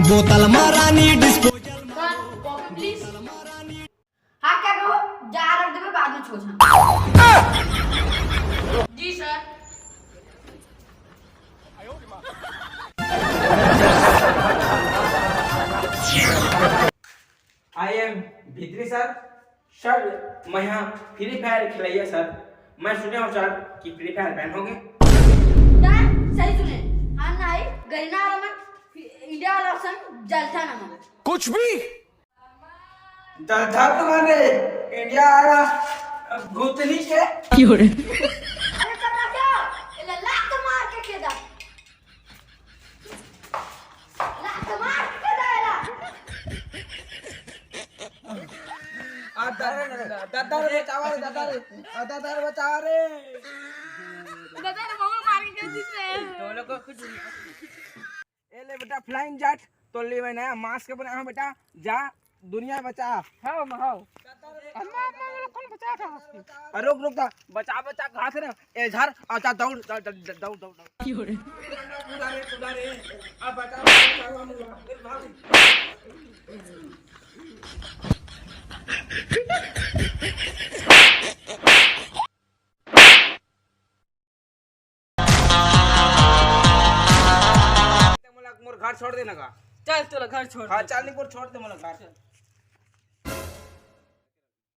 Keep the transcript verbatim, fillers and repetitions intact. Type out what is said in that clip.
बोतल मा रानी disposal. Sir, copy please. हाँ, क्या कहो? जा रख देबे, बाद में छोछा। जी सर। I am भित्री सर। सर, मैं यहाँ फ्री फायर खिलैया सर। मैं सुने हूँ सर कि फ्री फायर बैन हो गए। सही सुने। हाँ ना, आई गरीना वाला मन इंडिया वाला सन जलता ना मन। कुछ भी। जलता तो माने इंडिया वाला भूतनी के। क्यों रे? अरे चपरासिया, एला लात मार के खेदा। लात मार के खेदा एला। आ दादा रे, दादा रे बचावा रे, दादा रे। आ दादा रे बचावा रे। दादा रे, बबल मार के खेद दिस रे। तो लोग को कुछ ए ले बेटा, फ्लाइंग जेट, तो ले मैं नया मास्क बनाया हूँ बेटा, जा दुनिया बचा। हाँ, हाँ। अम्मा, अम्मा, वो लोग कौन बचा था उसको? अरे रुक, रुक, था, बचा, बचा, कहा थे ना? ए झार, अच्छा, दौड़, दौड़, दौड़, दौड़, दौड़, दौड़। क्यों रे? कूदा रे, कूदा रे। अब बचा, बचा, बचा, बचा। मोला मोर घर छोड़ देना का? चल, तोला घर छोड़ हाँ, दे। चल, निकोर छोड़ दे मोला घर। चल।